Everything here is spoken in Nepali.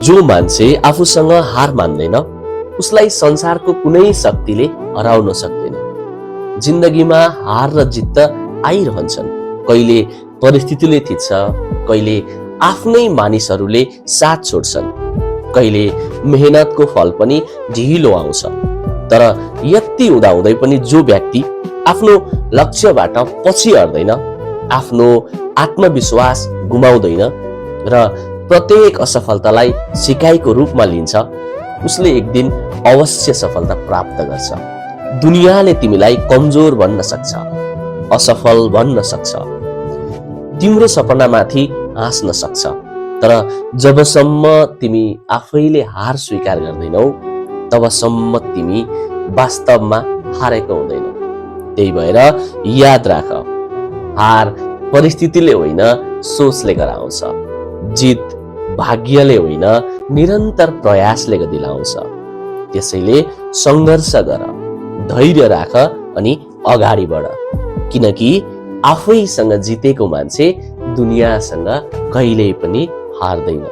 जो मान्छे आफूसँग हार मान्दैन उसलाई संसारको कुनै शक्तिले हराउन सक्दैन। जिन्दगीमा हार र जित आइरहन्छन्, कहिले परिस्थितिले थिच्छ, कहिले आफ्नै मानिसहरूले साथ छोड्छन्, कहिले मेहनतको फल पनि ढिलो आउँछ। तर यति हुँदाहुँदै पनि जो व्यक्ति आफ्नो लक्ष्यबाट पछि हट्दैन, आफ्नो आत्मविश्वास गुमाउँदैन र प्रत्येक असफलतालाई सिकाइको रूपमा लिन्छ, उसले एक दिन अवश्य सफलता प्राप्त गर्छ। दुनियाँले तिमीलाई कमजोर भन्न सक्छ, असफल भन्न सक्छ, तिम्रो सपनामाथि हाँस्न सक्छ, तर जबसम्म तिमी आफैले हार स्वीकार गर्दैनौ तबसम्म तिमी वास्तवमा हारेको हुँदैनौ। त्यही भएर याद राख, हार परिस्थितिले होइन सोचले गराउँछ, जित भाग्यले होइन निरन्तर प्रयासले दिलाउँछ। त्यसैले सङ्घर्ष गर, धैर्य राख अनि अगाडि बढ, किनकि आफैसँग जितेको मान्छे दुनियाँसँग कहिल्यै पनि हार्दैन।